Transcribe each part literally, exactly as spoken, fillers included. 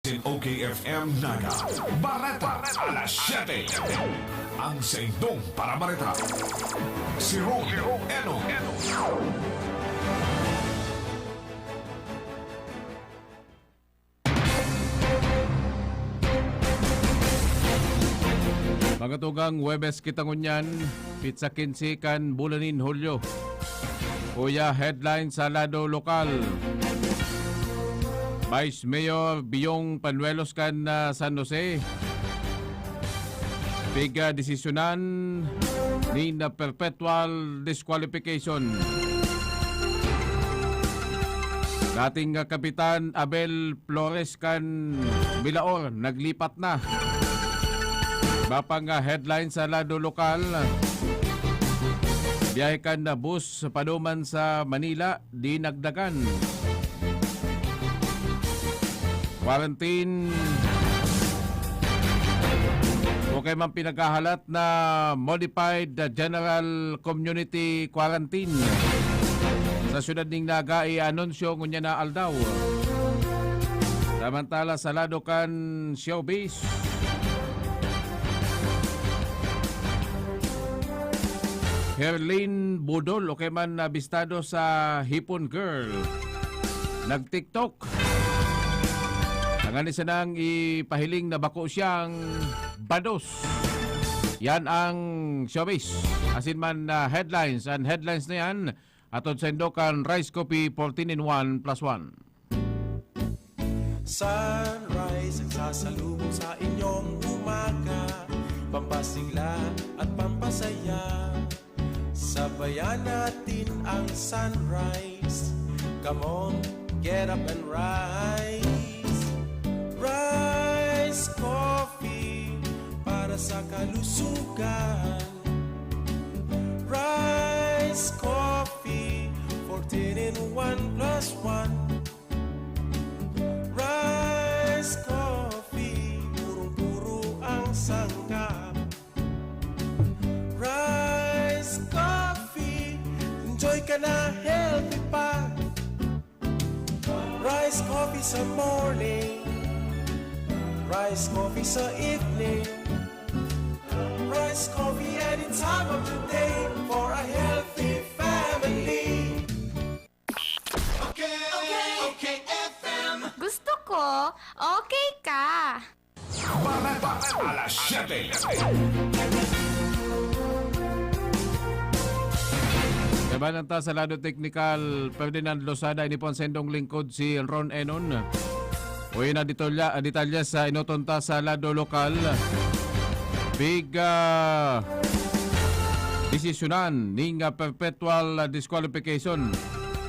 in O K F M Naga. Bareta, alas siyete. Ang saindong parabareta, si Ron Eno. Mga tugang, Huwebes kita ngunyan, pitsa quince kan bulan nin Hulyo. Kuya, headline sa lado lokal. Vice Mayor Biyong Panuelos kan, ah, San Jose, pigdesisyonan nin perpetual disqualification. Dating, ah, Kapitan Abel Flores kan Milaor, naglipat na. Iba pang, ah, headline sa lado lokal. Biyahe kan, ah, bus paduman sa Manila, dinagdagan. Quarantine. Okay man, pinaghahalat na modified, ah, general community quarantine sa siyudad ning Naga, i-anunsyo ngunyan na aldaw. Samantala, sa lado kan showbiz, Herlin Budol, okay man, abistado sa Hipon Girl, nag-TikTok. Tanganing sanang ipahiling na bako siyang bados. Yan ang showbiz. Asin man, ah, headlines. Ang headlines na yan, atod saindo kan Rice Coffee fourteen in one plus one. Sunrise ang sasalubong sa inyong umaga, pampasigla at pampasaya. Sabayan natin ang sunrise. Come on, get up and rise. Rice Coffee para sa kalusugan. Rice Coffee, fourteen in one plus one. Rice Coffee, purong-puro ang sangkap. Rice Coffee, enjoy ka na, healthy pa. Rice Coffee sa morning, Rice Coffee sa evening, Rice Coffee any time of the day for a healthy family. Okay, okay, okay, F M. Gusto ko, okay ka. Bareta, alas siyete. Labanan ta sa lado teknikal, Ferdinand Losada, ini po ang sendong lingkod, si Ron Enon. Uy, na detalya, detalya sa inoton ta sa lado lokal. Big, ah, desisyonan ning, ah, perpetual, ah, disqualification.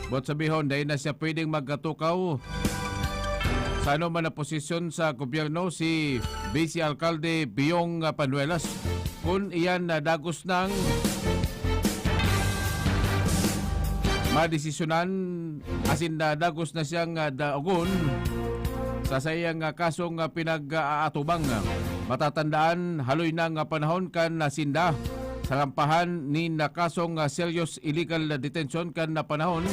Buot sabihon, dai na siya pwedeng magkatukaw sa anoman na posisyon sa gobyerno si Vice Alkalde Biyong, ah, Panuelas. Kun iyan na dagos nang madesisyonan, asin na dagos na siyang, ah, daogon sa saiyang, ah, kasong, ah, pinag-aatubang. Matatandaan, haloy na nga panahon kan nasinda sa rampahan nin, ah, kasong, ah, serious illegal detention kan na panahon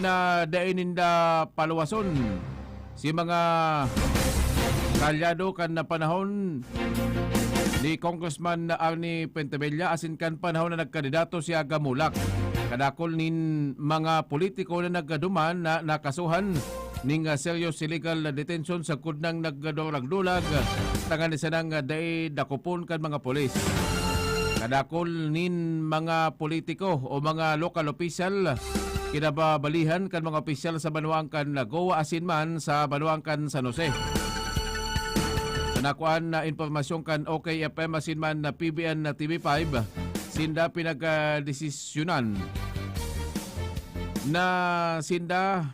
na dai ninda paluwason. Si mga kaalyado kan na panahon ni Congressman Arnie Pentebella asin kan panahon na nagkandidato si Aga Mulak. Kadakol nin mga politiko na nagkaduman na nakasuhan ning, ah, serious illegal detention sagkod nang nagdurag-dulag, tanganing sanang, ah, dai dakopon kan mga pulis. Kadakol nin mga politiko o mga lokal opisyal, kinababalihan kan mga opisyal sa banwaan kan Goa asin man sa banwaan kan San Jose. Sa nakuan na impormasyon kan O K F M asin man na P B N na T V five, sinda pinagdesisyonan na sinda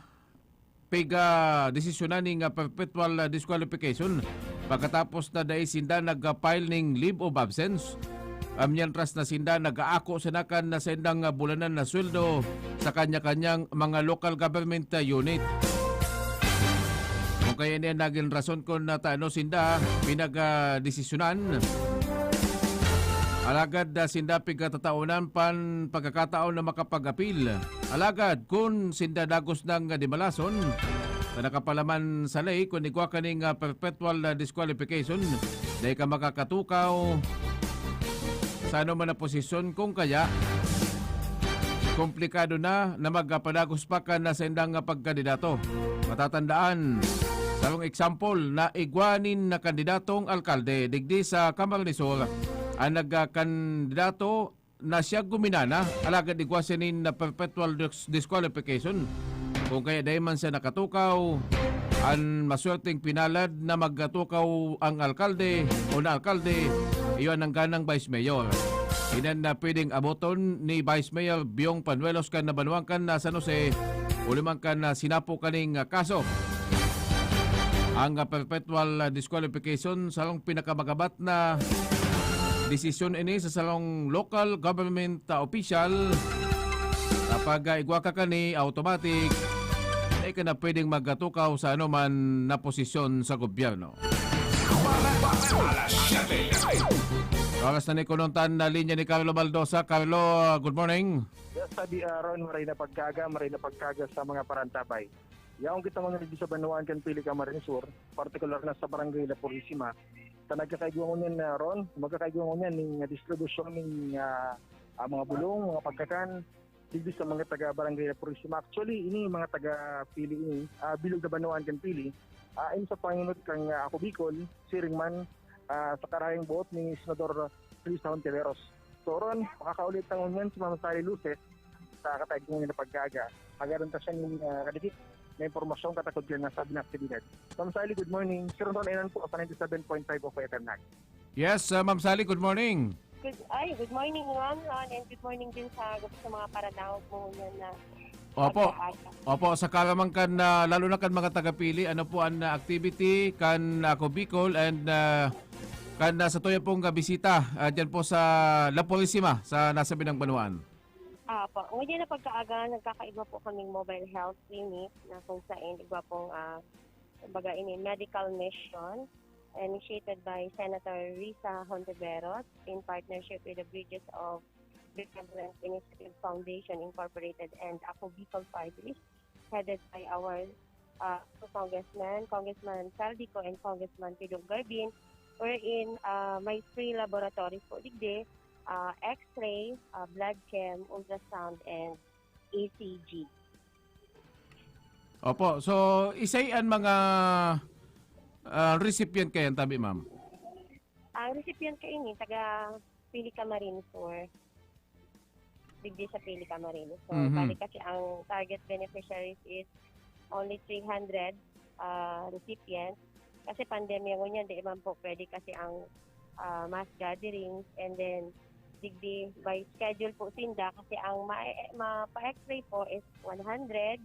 piga desisyonan ning, ah, perpetual, ah, disqualification pagkatapos na dai sinda nag-file ning leave of absence. Ah, mientras na sinda nag-aako sana kan na saindang, ah, bulanan na sweldo sa kanya-kanyang mga local government, ah, unit. Kung kaya niya naging rason kung na ta ano sinda pinagdesisyonan. Alagad, ah, sinda pigkatataonan pan pagkakataon na makapag-apil. Alagad kun sinda dagos nang dimalason, Nakapalaman sa ley, kun igwa kaning, ah, perpetual na disqualification, dai ka makakatukaw sa anoman na posisyon. Kung kaya, komplikado na na magpadagos pa kan saindang pagkandidato. Matatandaan, sarong example na igwa nin na kandidatong alkalde digdi sa Camarines Sur, ang nagkandidato na siya guminana, alagad igwa siya nin na perpetual dis-, disqualification. Kung kaya dai man siya nakatukaw, an maswerteng pinalad na magkatukaw ang alkalde o na alkalde, iyo an nangganang vice mayor. Inan na pwedeng aboton ni Vice Mayor Biong Panuelos kan nabanwaan kan na San Jose, huli man kan na sinapo kaning, ah, kaso. Ang, ah, perpetual, ah, disqualification, sarong pinakamagabat na desisyon ini sa sarong local government, ah, official. Kapag, ah, igwa ka kani, automatic, dai ka na pwedeng magkatukaw sa anoman na posisyon sa gobyerno. Alas siyete. Oras na ni kununtan na linya ni Carlo Baldosa. Carlo, good morning. Yes, sabi, ah, Ron, maray na pagkaga, maray na pagkaga sa mga parantabay. Yaon kita mga nagdi sa banwaan kan Pili, Camarines Sur, partikular na sa Barangay La Purisima, ta nagkakaigwa ngunyan na, Ron, magkakaigwa ngunyan ning, ah, distribusyon ning, ah, ah, mga bulong, mga pagkakan, digdi sa mga taga Barangay La Purisima. Actually, ini mga taga Pili ini, ah, bilog na banwaan kan Pili, ah, ini sa panginot kan, ah, Ako Bicol, siring man, ah, sa karayang buot ni Senador Risa Hontiveros. So, Ron, makakaulit ang ngunyan si Ma'am Sally Luces, sa kataigong na pagkaga. Hagaran ta siya nin, ah, kadikit na impormasyon katakod kan nasabi na aktibidad. Ma'am Sally, good morning. Si Ron Ron Enan po sa ninety-seven point five of F M Nag. Yes, ah, Ma'am Sally, good morning. Good, ay, good morning, Ron, Ron, and good morning din sa, sa mga paranawag mo ngunyan na Opo. Aga-aga. Opo, sa karaman kan, ah, lalo na kan mga taga-Pili, ano po ang, ah, activity kan Ako Bicol and, ah, kan, ah, sa tuya pong, ah, bisita, ah, dyan po sa La Purisima, sa nasabing banwaan? Apo. Ngunyan na pagkaaga, nagkakaigwa po kaming mobile health clinic na kung saan igwa pong, ah, kumbaga, ini, medical mission initiated by Senator Risa Hontiveros in partnership with the Bridges of Benevolent Initiative Foundation Incorporated and Ako Bicol Party List, headed by our, uh, two congressmen, Congressman Saldico and Congressman Pido Garbin, wherein, uh, may free laboratories po digdi, uh, X-ray, uh, blood chem, ultrasound, and E C G. Opo. So, isay an mga, ah, recipient kayan, tabi, ma'am? Ang recipient kaini, taga Pili, Camarines Sur. Digdi sa Pili, Camarines Sur. Mhm. Bali kasi ang target beneficiaries is only three hundred, ah, recipients. Kasi pandemya ngunyan, di man po pwede kasi ang, ah, mass gatherings. And then, digdi by schedule po sinda kasi ang ma-, mapa-X-ray po is one hundred,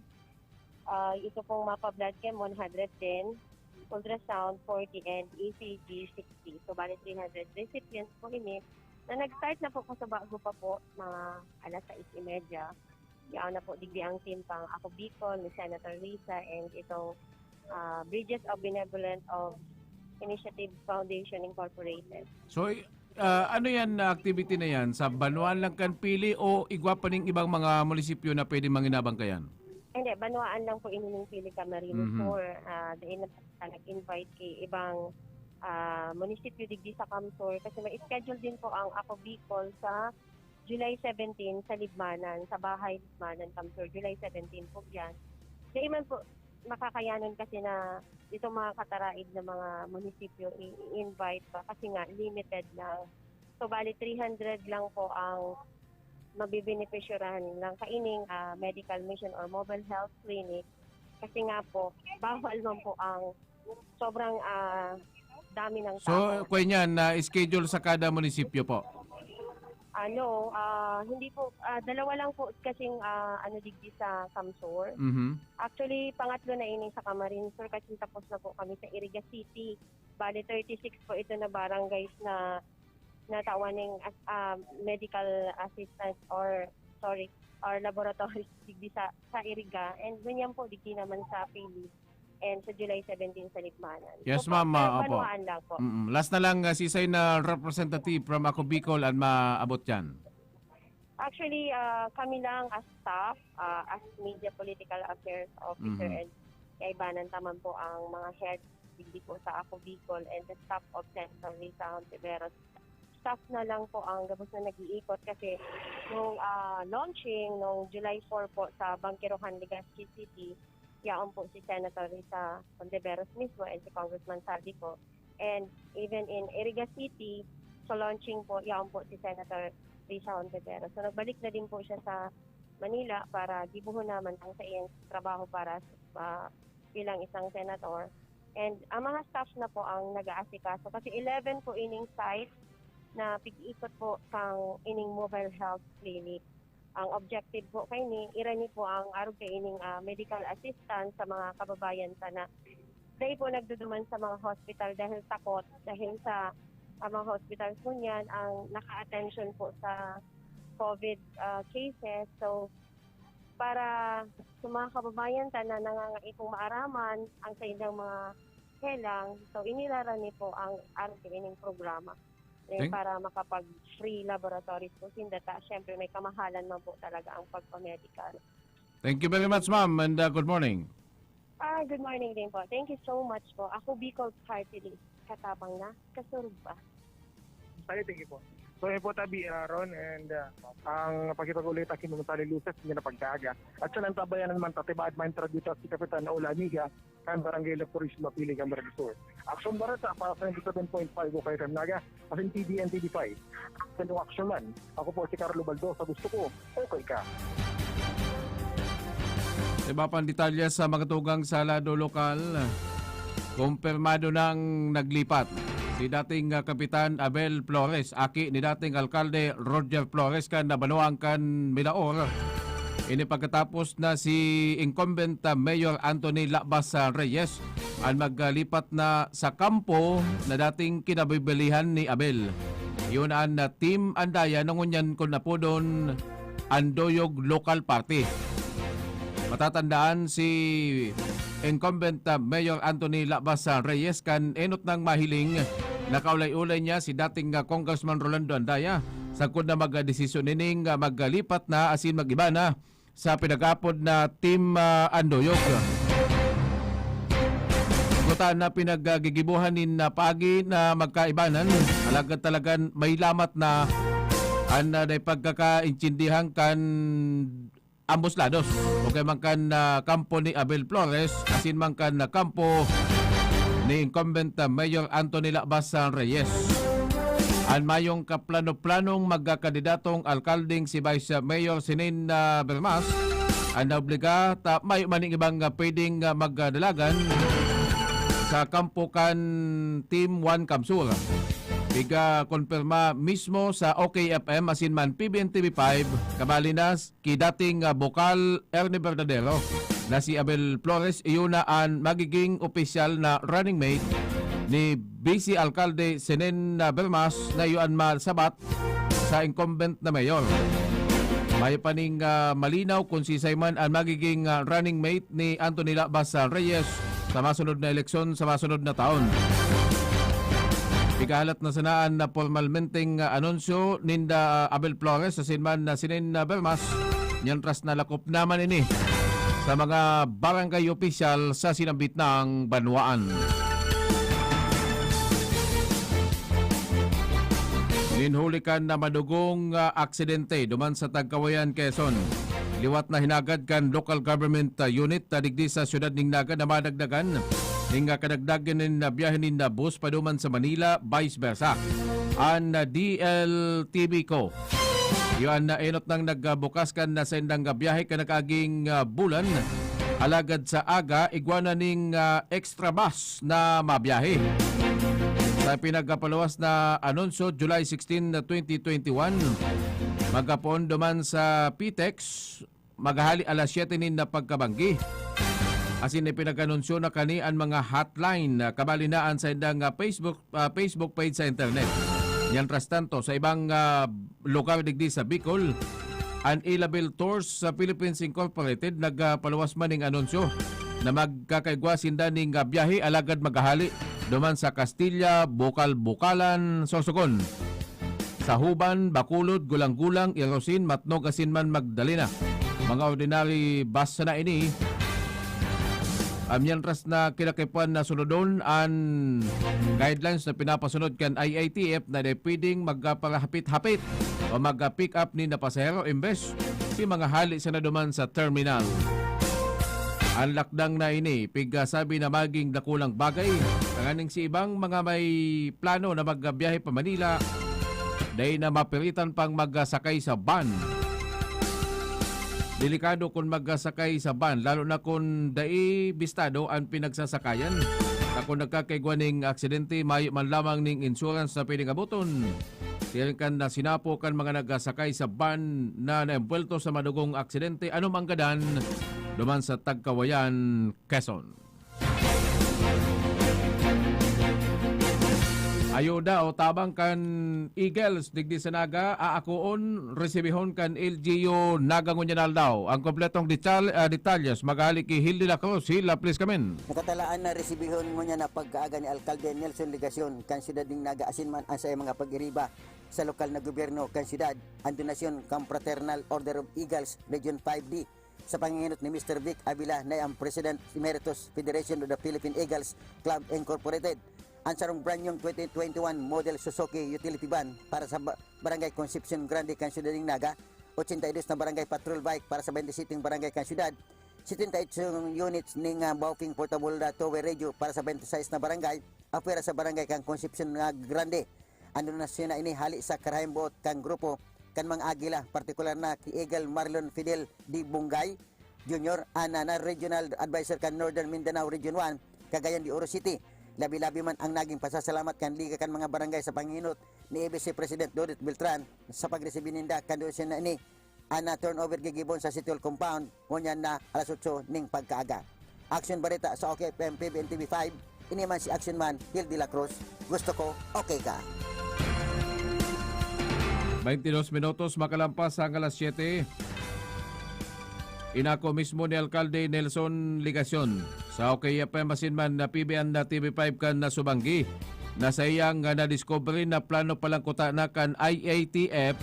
ah, ito pong mapa-blood chem, one hundred ten, ultrasound, forty, and E C G, sixty. So, bali, three hundred recipients po ini na nag-start na po kasubago pa po, mga alas sais y media. Yaon na po digdi ang team pang Ako Bicol ni Senator Risa and itong, ah, Bridges of Benevolent of Initiative Foundation Incorporated. So, i-, ah, ano yan na activity na yan? Sa banwaan lang kan Pili o igwa pa ning ibang mga munisipyo na pwede manginabang kayan? Hindi, banwaan lang po ini ning Pili, Camarines Mhm. Sur. Ah, dahil na nag-invite kay ibang, ah, munisipyo digdi sa CamSur kasi may schedule din po ang Ako Bicol sa July seventeen sa Libmanan, sa Bahay Libmanan, CamSur, July seventeen po yan. Dahil man po, makakayanon kasi na itong mga kataraid na mga munisipyo i-, i-invite pa kasi nga limited lang. So, bali three hundred lang po ang mabibenepisyuhan ng kaining, ah, medical mission or mobile health clinic. Kasi nga po, bawal man po ang sobrang, ah, dami ng So, tao. Kaya niyan, na-schedule sa kada munisipyo po? Ano, ah, hindi po, ah, dalawa lang po kasing, ah, ano, digdi sa CamSur. Mhm. Actually, pangatlo na ini sa Camarines Sur kasi tapos na po kami sa Iriga City. Bali, thirty-six po ito na barangays na natawan ng as-, ah, medical assistance or, sorry, or laboratories digdi sa, sa Iriga. And ganyan po, digdi naman sa Pili. And sa July seventeen sa Libmanan. Yes, So, ma'am, pero ah, opo. Banwaan lang po. Mm-mm. Last na lang, ah, sisay na representative from Ako Bicol ang maabot dyan? Actually, ah, kami lang as staff, ah, as media political affairs officer Mhm. and Kaibanan taman po ang mga head, hindi po sa Ako Bicol and the staff of Senator Risa Hontiveros. Staff na lang po ang gabos na nag-iikot kasi nung, ah, launching nung July four po sa Bangkerohan, Legazpi City, yaon po si Senator Risa Hontiveros mismo and si Congressman Saldi po. And even in Iriga City, sa launching po, yaon po si Senator Risa Hontiveros. So nagbalik na din po siya sa Manila para gibohon naman ang sa iyang trabaho para, ah, bilang isang senator. And ang mga staff na po ang nag-aasikaso kasi eleven po ining site na pig-ikot po kang ining mobile health clinic. Ang objective po kaini, irani po ang arog kaining, ah, medical assistance sa mga kababayan ta na dai po nagduduman sa mga hospital dahil takot, dahil sa, ah, mga hospitals ngunyan ang naka-attention po sa COVID, ah, cases. So, para sa mga kababayan ta na nangangaipo maaraman ang saindang mga helang, so inirarani po ang arog kaining programa, eh, Thank- para makapag-free laboratories po sinda ta. Siyempre, may kamahalan man po talaga ang pagpamedical. Thank you very much, ma'am, and, uh, good morning. Ah, good morning din po. Thank you so much po. Ako, Bicol Party List. Katabang na, kasurog pa. Ay, thank you po. So, yun po, tabi, ah, Ron, and, ah, ang pakipag-ulit aking mga talilusas, hindi na pagkaaga. At sa nantabayanan man, tatibaad man, traduta si Kapitan Ola Amiga, kan Barangay La Purisma, Pili, Camarines Sur. Action Barata, para sa ninety-seven point five o kaya Naga, asin T V N T V five. Sa New Action Man, ako po si Carlo Baldosa, gusto ko, okay ka. Iba pang detalye sa mga tugang sa lado lokal. Kumpirmado nang naglipat si dating, ah, Kapitan Abel Flores, aki ni dating Alkalde Roger Flores kan banwaan kan Milaor. Ini pagkatapos na si incumbent, ah, Mayor Anthony Labas, ah, Reyes an maglipat na sa kampo na dating kinabibilihan ni Abel. Yun an, ah, Team Andaya na ngunyan kun apodon Andoyog Local Party. Matatandaan si incumbent, ah, Mayor Anthony Labas, ah, Reyes kan enot nang mahiling na kaulay-ulay niya si dating, ah, Congressman Rolando Andaya sagkod na magdesisyon nining, ah, maglipat na asin mag-iba na sa pinag-apod na Team, ah, Andoyog. Kuta na pinaggigibohan nin, ah, paagi na magkaibanan, alagad talagan may lamat na an, ah, naipagkakaintindihan kan ambos lados, o kaya man kan, ah, kampo ni Abel Flores, asin man kan, ah, kampo ni incumbent, ah, Mayor Anthony Labas, ah, Reyes. An mayong kaplano-planong magkakandidatong alkaldeng si Vice Mayor Sinin, ah, Bermas, an naobliga ta mayo man ning ibang, ah, pwedeng, ah, magdalagan sa kampo kan Team One Kamsur. Piga-konpirma mismo sa O K F M asin man P B N T V five, kabali na ki dating, ah, bokal Ernie Verdadero na si Abel Flores, iyo na an magiging opisyal na running mate ni Vice Alkalde Senen, ah, Bermas na iyo an masabat sa incumbent na mayor. Mayo pa ning, ah, malinaw kung sisay man an magiging, ah, running mate ni Anthony Labas, ah, Reyes sa masunod na eleksyon sa masunod na taon. Ikahalat na sana an, ah, pormalmenteng, ah, anunsyo ninda, ah, Abel Flores asin man, ah, Senen, ah, Bermas. Mientras na lakop naman ini sa mga barangay opisyal sa sinambit na banwaan. Nin huli kan, ah, madugong, ah, aksidente duman sa Tagkawayan, Quezon. Liwat na hinagad kan local government, ah, unit, ah, digdi sa siyudad nin Naga na madagdagan ning, ah, kadagdagan nin, ah, biyahe nin, ah, bus paduman sa Manila, vice versa. An, ah, D L T V Co. Iyo an, ah, enot nang nagbukas kan, ah, saindang, ah, biyahe kan nakaaging, ah, bulan. Alagad sa aga, igwa na ning, ah, extra bus na mabiyahe. Sa pinagkapaluwas na anunsyo, July sixteen, twenty twenty-one, magapoon duman sa Pitex, maghahali alas siyete nin pagkabanggi. Asin ipinag-anunsyo na kani an mga hotline, ah, kabali na an saindang, ah, Facebook, ah, Facebook page sa internet. Mientras tanto, sa ibang, ah, lugar digdi sa Bicol, an Ilabel Tours sa Philippines Incorporated nagpaluwas man ning anunsyo na magkakaigwa sinda ning, ah, biyahe alagad maghahali duman sa Castilla, Bukal-Bukalan, Sorsogon, Sahuban, Bacolod, Gulang-Gulang, Irosin, Matnog asin man Magdalena. Mga ordinary bus sana ini. Ah, mientras na kinakipuan na sunodon an guidelines na pinapasunod kan I A T F na dai pwedeng magparahapit-hapit o mag-pick up nin na pasahero imbes si mga hali sana duman sa terminal. An lakdang na ini, pigkasabi na maging dakulang bagay, tanganing si ibang mga may plano na magbiyahe pa Manila, dai na mapiritan pang magsakay sa van. Delikado kun magsakay sa van, lalo na kun dai bistado an pinagsasakayan. Sa kun nagkakaigwa ning aksidente, mayo man lamang ning insurance na pwedeng aboton. Siring kan na sinapo kan mga nagsasakay sa van na naembwelto sa madugong aksidente, ano man gadan, duman sa Tagkawayan, Quezon. Ayuda o tabang kan Eagles digdi sa Naga, aakoon, resibihon kan L G U Naga ngunyan aldaw. Ang kompletong detal-, ah, detalyes maghali ki Hildy La Cruz. Hilda, please come in. Nakatalaan na resibihon ngunyan na pagkaaga ni Alkalde Nelson Legacion kan siyudad ning Naga asin man ang saiyang mga pag-iriba sa lokal na gobyerno kan siyudad, ang donasyon kan Fraternal Order of Eagles Region five D. Sa pangingenot ni Mister Vic Avila na ang President Emeritus Federation of the Philippine Eagles Club Incorporated, ang sarong brand new twenty twenty-one model Suzuki utility van para sa ba-, Barangay Concepcion Grande kan siyudad ning Naga, ochenta y dos na barangay patrol bike para sa twenty-seven barangay kan siyudad, setenta y ocho units ning, ah, Baoking portable na two-way radio para sa twenty-six na barangay, apwera sa barangay kan Concepcion nga Grande. An donasyon na ini hali sa karahayang buot kan grupo kan mga Agila, partikular na ki Eagle Marlon Fidel D. Bungay Junior, an, ah, na Regional Advisor kan Northern Mindanao Region one, Cagayan de Oro City. Labi-labi man ang naging pasasalamat kan Liga kan mga Barangay sa panginot ni A B C President Dodot Beltran sa pagresibi ninda kan donasyon na ini. An, ah, turnover gigibon sa City Hall compound ngunyan na alas otso ning pagkaaga. Action Bareta sa OK F M, P B N T V five, ini man si Action Man, Hildy La Cruz. Gusto ko, okay ka. Baintidos minutos makalampas ang alas siyete. Inako mismo ni Alkalde Nelson Legacion sa OK F M asin man na P B N na T V five kan nasubanggi na saiyang, ah, nadiskubre na plano palang kutana kan I A T F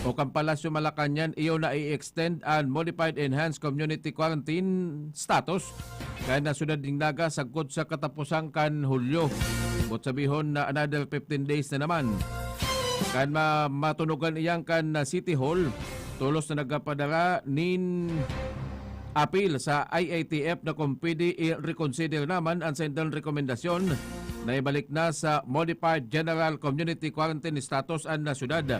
o kan Palasyo Malacañang iyo na i-extend an Modified Enhanced Community Quarantine status kan, ah, siyudad nin Naga sagkod sa kataposan kan Hulyo. Boot sabihon na another fifteen days na naman. Kan ma-, matunogan iyan kan, ah, City Hall, tolos na nagpapadara nin apil sa I A T F na kung pwede i-reconsider naman an saindang rekomendasyon na ibalik na sa Modified General Community Quarantine Status an, ah, siyudad.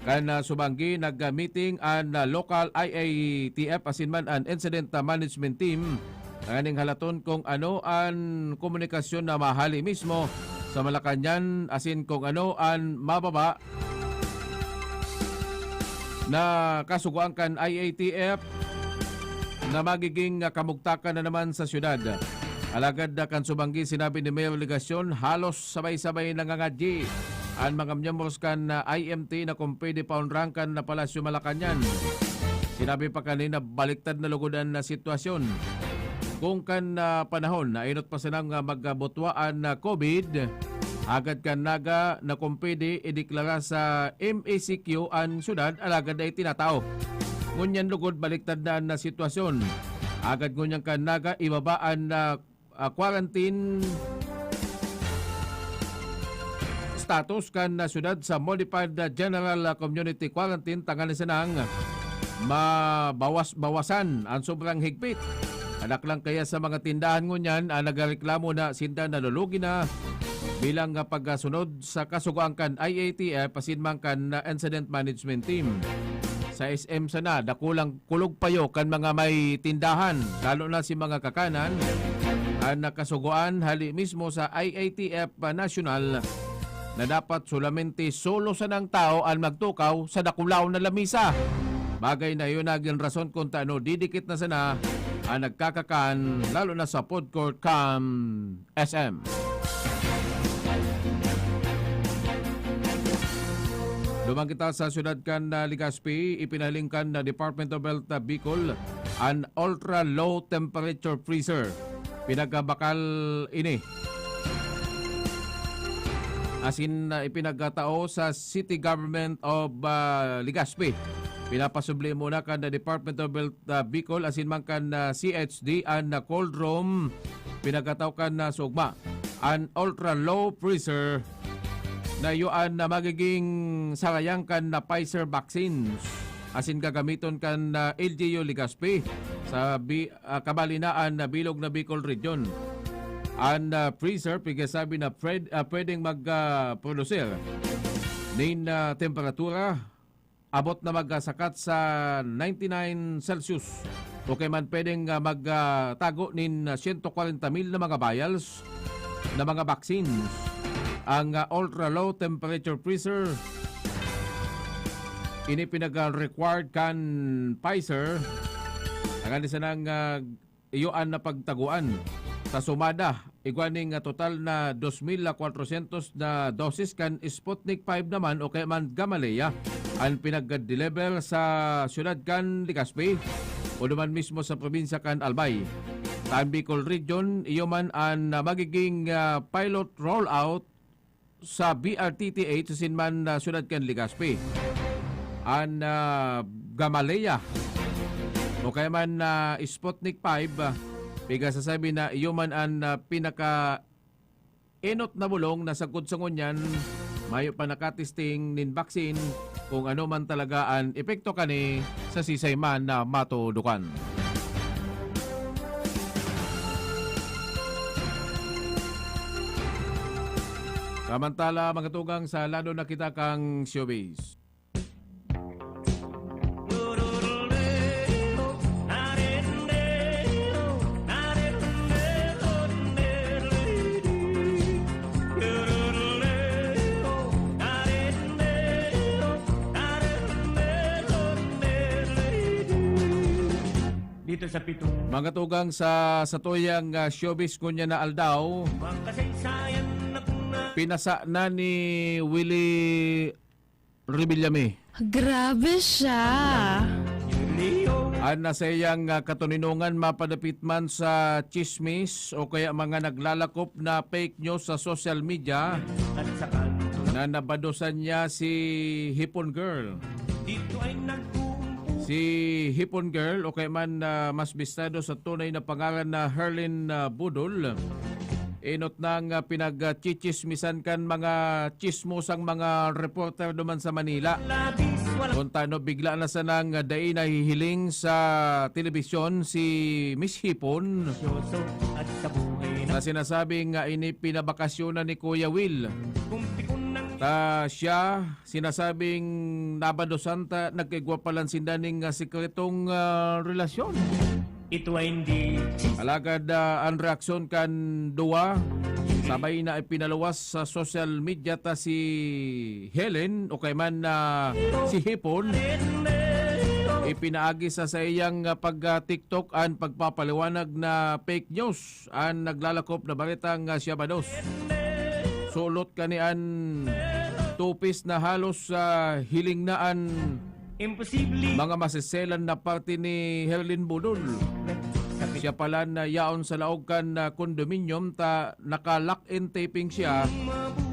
Kan, ah, subanggi, nag-meeting an, ah, local I A T F asin man an Incident, ah, Management Team tanganing halaton kung ano an komunikasyon na mahali mismo sa Malacañang asin kung ano an mababa na kasugoan kan I A T F na magiging kamugtakan na naman sa siyudad. Alagad, ah, kan subanggi, sinabi ni Mayor Legacion, halos sabay-sabay nangangadyi an mga miyembros kan, ah, I M T na kung pwede paunrang kan, ah, Palasyo Malacañang. Sinabi pa kanina, baliktad na lugod an, ah, sitwasyon. Kung kan, ah, panahon na inot pa sanang, ah, magbutwa an, ah, COVID, agad kan Naga na kung pwede ideklara sa M E C Q an syudad, alagad ay tinatao. Ngunyan lugod baliktad na an, ah, sitwasyon. Agad ngunyan kan Naga ibaba an, ah, ah, quarantine status kan, ah, syudad sa Modified, ah, General, ah, Community Quarantine tanganing sanang mabawas-bawasan an sobrang higpit. Anak lang kaya sa mga tindahan ngunyan ang nagareklamo na sinda nalulugi na bilang, ah, pagkasunod sa kasugoan kan I A T F asin man kan, ah, Incident Management Team. Sa S M sana, dakulang kulog payo kan mga may tindahan, lalo na si mga kakanan, an nakasugoan hali mismo sa I A T F National na dapat solamente solo sanang tao an magtukaw sa dakulaw na lamisa. Bagay na iyon nagin rason kung tano didikit na sana an nagkakakan, lalo na sa food court kan S M. Duman kita sa siyudad kan, ah, Legazpi, ipinahiling kan, ah, Department of Health, ah, Bicol an ultra low temperature freezer. Pinagkabakal ini. Asin, ah, ipinagkatao sa City Government of, ah, Legazpi. Pinapasubli muna kan, ah, Department of Health, ah, Bicol asin man kan, ah, C H D an, ah, cold room pinagkataw kan, ah, sugma. An ultra low freezer na iyo an, ah, magiging sarayang kan, ah, Pfizer vaccines asin gagamiton kan, ah, L G U Legazpi sa bi-, ah, kabalinaan na bilog na Bicol Region. An, ah, freezer, pigasabi na pwed-, ah, pwedeng mag, ah, produsir nin, ah, temperatura abot na magsakat sa ninety-nine Celsius o kaya man pwedeng, ah, mag, ah, tago nin, ah, sento kwarenta mil na mga vials na mga vaccines. Ang, ah, ultra low temperature freezer, ini pinag-required kan Pfizer. Ang ano sanang, ah, iyo an napagtaguan sa sumada, igwa ning, ah, total na dos mil kwatrosyentos na dosis kan Sputnik five naman o kaya man Gamaleya an pinag-deliver sa siyudad kan Legazpi o duman mismo sa probinsya kan Albay. Sa Bicol Region, iyo man an, ah, magiging, ah, pilot rollout sa B R T T H asin man, ah, siyudad kan Legazpi. An, ah, Gamaleya o kaya man, ah, Sputnik five, ah, pigasasabi na iyo man an, ah, pinaka-enot na bulong na sagkod sa ngunyan, mayo pa nakatesting nin vaccine kung ano man talaga an epekto kani sa sisay man na matudokan. Samantala, mga tugang, sa lado na kita kan showbiz. Dito sa pitong Mga tugang, sa satuyang, ah, showbiz kunya na aldaw, makasaysayan na kung na pinasa na ni Willie Revillame. Grabe siya. An na saiyang, ah, katoninongan mapadapit man sa chismis o kaya mga naglalakop na fake news sa social media na nabadosan niya si Hipon Girl. Si Hipon Girl, o kaya man, ah, mas bistado sa tunay na pangalan na Herlin, ah, Budol, enot nang, ah, pinagchichismisan kan mga chismosang mga reporter duman sa Manila. Kung tano bigla na sanang, ah, dai nahihiling sa telebisyon si Miss Hipon na sinasabing, ah, ini pinabakasyonan ni Kuya Will. Ta siya, sinasabing nabadosan ta, nagkaigwa palan sinda ning, ah, sikretong, ah, relasyon. Ito ay hindi Alagad, ah, an reaksyon kan duwa, sabay na ipinaluwas sa social media ta si Helen o kaya man, ah, si Hipon. Ipinaagi sa saiyang, ah, pag, ah, TikTok an pagpapaliwanag na fake news an naglalakop na baretang, ah, siya bados. Sulot kani an tupis na halos, ah, hiling na an mga maseselan na parte ni Herlin Budol. Siya pala na yaon sa laog kan, ah, condominium ta naka-lock-in taping siya.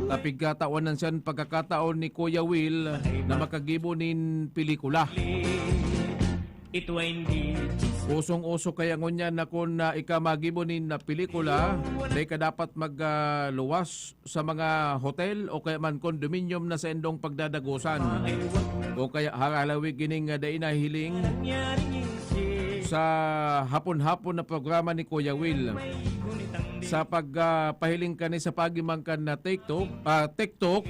Ta pigkatawan siyan pagkakataon ni Kuya Will na makagibo nin pelikula. Ito ay hindi Usong-uso kaya ngunyan na kun, ah, ika magibo nin, ah, pelikula, dai ka dapat mag, ah, luwas sa mga hotel o kaya man condominium na saindong pagdadagosan. O kaya haralawig ining, ah, dai nahiling sa hapon-hapon na programa ni Kuya Will. Sa pag, ah, pahiling kani sa pagimangkan na TikTok, ah, TikTok,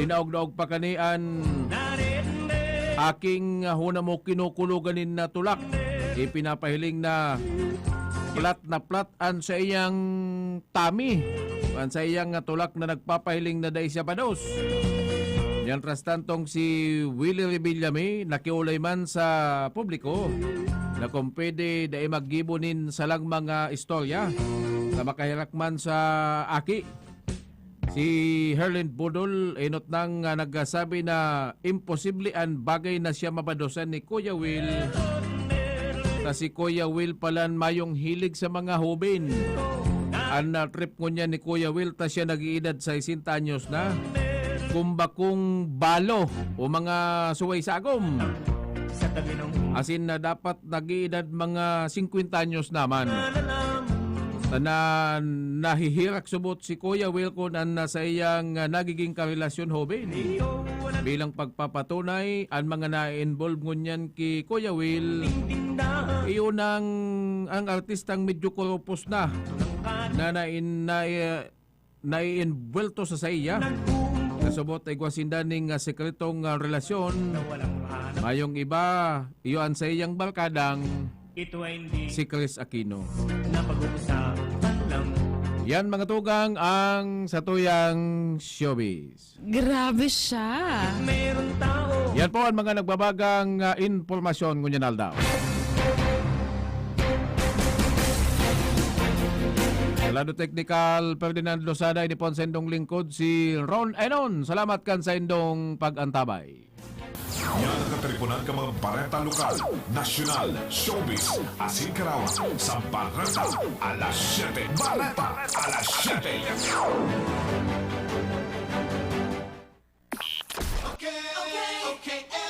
dinaog-daog pa kani an aking, ah, huna mo kinukulogan nin, ah, tulak. Ipinapahiling na plat na plat an saiyang tummy. An saiyang, ah, tulak na nagpapahiling na dai siya bados. Mientras tantong si Willie Revillame nakiolay man sa publiko na kung pwede dai maggibo nin salang mga istorya na makaherak man sa aki. Si Herlin Budol, enot nang, ah, nagsasabi na imposible an bagay na siya mabadosan ni Kuya Will. Ta si Kuya Will palan mayong hilig sa mga hubin. An, ah, trip ngunyan ni Kuya Will, ta siya nag-iidad sesenta anyos na. kumbakong balo o mga suway sagom. Asin na dapat nag-iidad mga singkwenta anyos naman. Na nahihirak subot si Kuya Wilcon an na saiyang, ah, nagiging karelasyon hoben. Bilang pagpapatunay, an mga na-involve ngunyan ki Kuya Will, iyo nang ang artistang medyo kurupos na, na nain-, na, eh, naiinbwelto sa saiya. Kasubot, igwa sinda ning, ah, sekretong, ah, relasyon. Mayong iba, iyo an saiyang barkadang Ito ay hindi si Chris Aquino. Napag-uusapan lang. Yan, mga tugang, ang satuyang showbiz. Grabe siya. Meron tao. Yan po ang mga nagbabagang, ah, impormasyon ngunyan aldaw. Sa lado teknikal, Ferdinand Losada, ini po an saindong lingkod, si Ron Enon. Salamat kan saindong pag-antabay. Yan ang katalipunan kan mga bareta lokal, nasyonal, showbiz, asin karawan sa Bareta Alas Siyete. Bareta Alas Siyete.